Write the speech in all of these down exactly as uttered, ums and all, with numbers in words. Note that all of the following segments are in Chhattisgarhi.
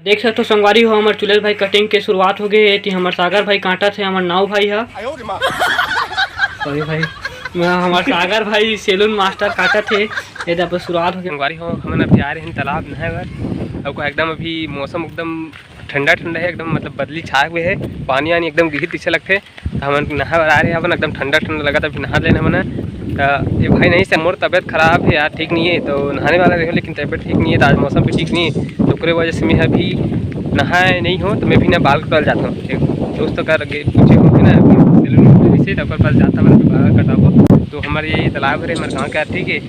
देख सकथो संगवारी हो, हमर चुलेल भाई कटिंग के शुरुआत हो गए हे। एती हमर सागर भाई काटत हे, हमर नाऊ भाई ह। सॉरी भाई, मैं, हमर सागर भाई सैलून मास्टर काटत हे। ये दे अब शुरुआत हो गए। संगवारी हो, हमन अभी आ रहे हैं तालाब नहाए बर। अउ का एकदम अभी मौसम एकदम ठंडा ठंडा है, एकदम मतलब बदली छाए हुए है, पानी आनी एकदम गिरही तइसे लगथे। त हमन नहाए बर आ रहे हवन, एकदम ठंडा ठंडा लगत हे, अभी नहा लेन हमन। त ये भाई नहीं से मोर तबीयत खराब है यार, ठीक नहीं है, तो नहाने वाला रहे, लेकिन तबीयत ठीक नहीं है, तो आज मौसम भी ठीक नहीं है, तो ओकरे वजह से मैं अभी नहाए नहीं हूँ, तो मैं भी ना बाल कटवाल जाता हूँ। एक दोस्त कर गे-, पूछे हो ना, सैलून में से, तो ओकर पास जाता हूँ, बाल कटाबो। तो हमारे ये तालाब है, हमारे गाँव का, ठीक है,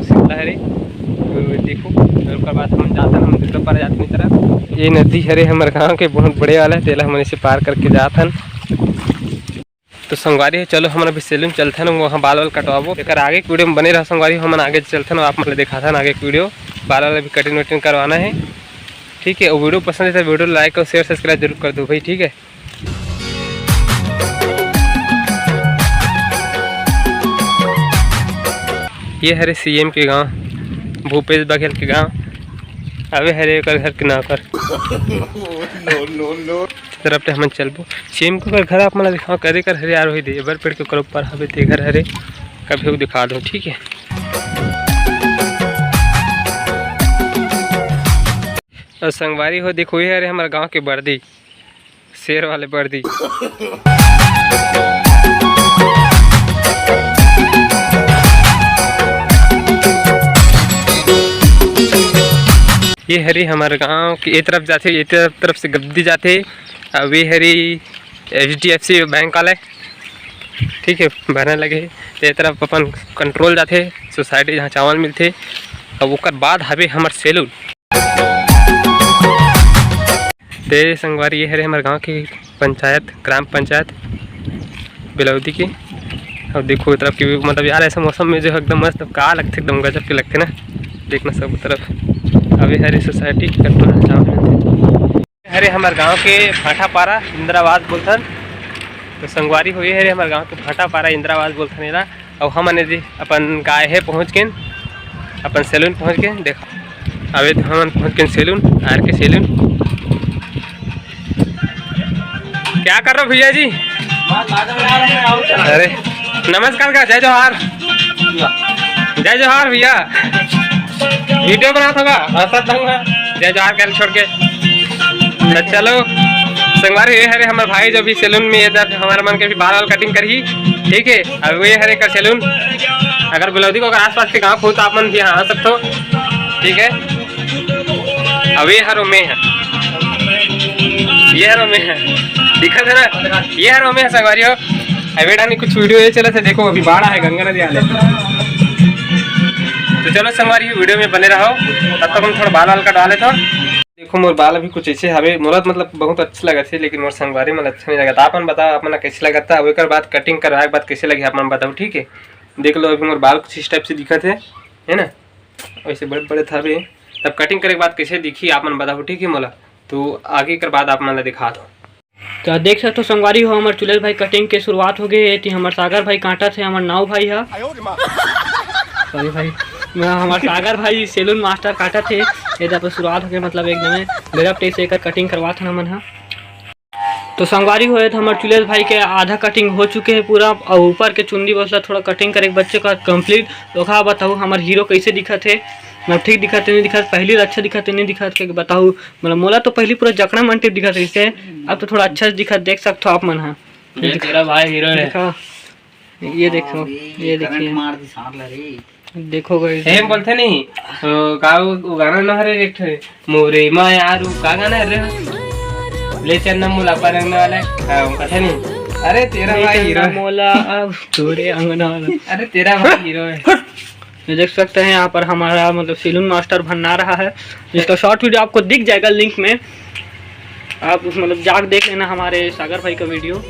शीतला हरे। तो देखो, ओकर बाद हम जाथन, हम दूसरा पार जाथन इस तरफ। ये नदी हरे हमर गांव के बहुत बड़े वाला, तेला हमन इसे पार करके जाथन। तो संगवारी हो, चलो हमन अभी सैलून चलथन, वहाँ बाल वाल कटवाबो। एकर आगे के वीडियो में बने रहो संगवारी हो, हमन आगे चलथन और आप मन ल दिखाथन आगे के वीडियो। बाल वाल अभी कटिंग वटिंग करवाना है, ठीक है। और वीडियो पसंद है तो वीडियो like और share subscribe जरूर कर दो भाई, ठीक है। ये हरे सीएम के गांव, भूपेश बघेल के गांव। अबे हरे ओकर घर के नाव कर। No, no, no। तरफ ले हमन चलबो। सीएम के ओकर घर आप मन ला दिखाओ, करे कर हरे यार, वही दे, एबर पेड़ के ओकर ऊपर हवे ते घर हरे, कभी वो दिखा दो, ठीक है। और संगवारी हो, देखो ये हरे हमारे गांव के बर्दी। शेर वाले बर्दी। ये हरी हमारे गांव के ए तरफ जाथे, ए तरफ, तरफ से गद्दी जाथे। अब ये हरी एचडीएफसी बैंक वाले, ठीक है, भरने लगे हे। तो ए तरफ अपन कंट्रोल जाथे, सोसाइटी जहाँ चावल मिलथे। अब ओकर बाद हवे हमर सैलून। ते संगवारी, ये हरे हमर गांव के पंचायत, ग्राम पंचायत बेलौदी के। अब देखो, ए तरफ की view, मतलब यार, ऐसे मौसम में जो है एकदम मस्त, का लगथे, एकदम गजब के लगथे ना, देखना सब तरफ। अब ये हरे सोसाइटी कंट्रोल चावल मिलथे। हरे हमर गांव के भाटापारा इंदिरा आवास बोलथन। तो संगवारी हो, ये हरे हमर गांव के भाटापारा इंदिरा आवास बोलथन एला। अउ हमन एदे अपन गाय हे पहुंच गेन, अपन सैलून पहुंच गेन। देखा, अबे तो हमन पहुंच गेन सैलून, आर के सैलून। क्या कर रहे हो भैया जी? अरे नमस्कार का जय जोहार, जय जोहार भैया। वीडियो बनात होगा, हंसत रहूंगा, जय जोहार कर छोड़ के। तो चलो संगवारी, ये हरे हमर भाई जो भी सैलून में इधर हमारे मन के भी बाल वाल कटिंग करही, ठीक है। अब ये हरे कर सैलून, अगर बेलौदी के अगर आसपास के गांव के हो तो आप मन भी आ सकते हो, ठीक है। अब ये हरो में है, ये हरो में है, दिखत है ना, ये हरो में है संगवारी हो। अबे डानी कुछ वीडियो ये चलत हे, देखो अभी बाढ़ आए गंगा नदी आले। तो चलो संगवारी वीडियो में बने रहो, तब तक हम थोड़ा बाल वाल कटवा लेते हैं। देखो मोर बाल अभी कुछ ऐसे हवे, मोला तो मतलब बहुत अच्छा लगत हे, लेकिन मोर संगवारी मन अच्छा नहीं लगत। आपन बताओ, आपन ला कैसे लगत हे? अब एकर बाद कटिंग करवाए के बाद कैसे लगे आपन बताओ, ठीक है। देख लो अभी मोर बाल कुछ इस टाइप से दिखत हे, है ना, वैसे बड़े बड़े हवे। तब कटिंग करे के बाद कैसे दिखी आपन बताओ, ठीक है मोला। तो आगे कर बाद आप मन ला दिखा दो। तो देख सकथो संगवारी हो, हमर चुलेल भाई कटिंग के शुरुआत हो गए। एती हमर सागर भाई काटत हे, हमर नाऊ भाई ह। सॉरी भाई, मैं, हमर सागर भाई सैलून मास्टर काटत हे। ये दे शुरुआत हो गए, मतलब एकदम गजब टाइप से एकर कटिंग करवात हन हमन ह। तो संगवारी हो, ये तो हमर चुलेल भाई के आधा कटिंग हो चुके हे पूरा, और ऊपर के चुंदी बस ला थोड़ा कटिंग करे के बच्चे का कंप्लीट। तो का बताऊ हमर हीरो कैसे दिखत हे, मतलब ठीक दिखत हे नहीं दिखत, पहली अच्छा दिखत हे नहीं दिखत के बताऊ। मतलब मोला तो पहली पूरा जकड़ा मन टिप दिखत रहिस हे, अब तो थोड़ा अच्छा दिखत, देख सकथो आप मन ह। ये तेरा भाई हीरो है। देखा, ये देखो, हाँ, ये ये करंट देखिए। मार दी सार ला रे। देखो guys। सेम बोलथे नहीं, तो का वो, वो गाना ना हरे एक ठे, मोरे मायारू, का गाना है रे? ले चलना मुला पर रंगने वाला है। हाँ, वो कथे नहीं। अरे तेरा भाई हीरो है। मोला अब तोरे अंगना वाला। अरे तेरा भाई हीरो है। ये देख सकते हैं यहाँ पर हमारा मतलब सैलून मास्टर भन्ना रहा है, जिसका शॉर्ट वीडियो आपको दिख जाएगा लिंक में, आप उस मतलब जाके देख लेना हमारे सागर भाई का वीडियो।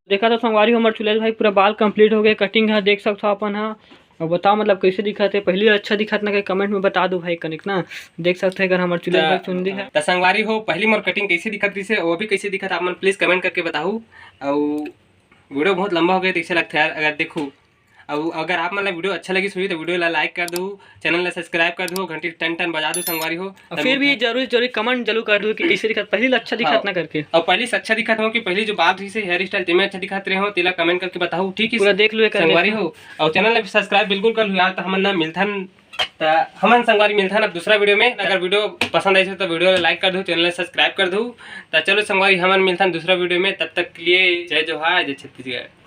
देखा तो संगवारी हो, हमर चुलेल भाई पूरा बाल कंप्लीट हो गए, कटिंग है देख सकते हो अपन हा। और बताओ मतलब कैसे दिखत है, पहली अच्छा दिखत ना, कमेंट में बता दो भाई कनिक ना। देख सकते हैं अगर हमर चुलेल भाई चुंदी है। त संगवारी हो, पहली मोर कटिंग कैसे दिखत रहिसे, वो भी कैसे दिखत आप मन प्लीज कमेंट करके बताहू। और वीडियो बहुत लंबा हो गया, तो कैसे लगता है यार, अगर देखू अउ अगर आप मन ला video अच्छा लगिस होही, तो video ला like कर दू, channel ला subscribe कर दू, घंटी टन टन बजा दू संगवारी हो। और फिर भी जरूर जरूर comment जरूर कर दू कि कैसे दिखत, पहली अच्छा दिखत हाँ। ना करके। और पहली से अच्छा दिखत हो कि पहली जो बाल रहिस हे hair style, तेमे अच्छा दिखत रहे हो, तेला comment करके बताओ, ठीक है पूरा देख लो ये करके। संगवारी हो। और channel ला भी subscribe बिल्कुल कर लो यार। तो हमन ना मिलथन, तो हमन संगवारी मिलथन अब दूसरा video में। अगर video पसंद आइस हे तो video ला like कर दू, channel ला subscribe कर दू। तो चलो संगवारी, हमन मिलथन दूसरा video में, तब तक के लिए जय जोहार, जय छत्तीसगढ़।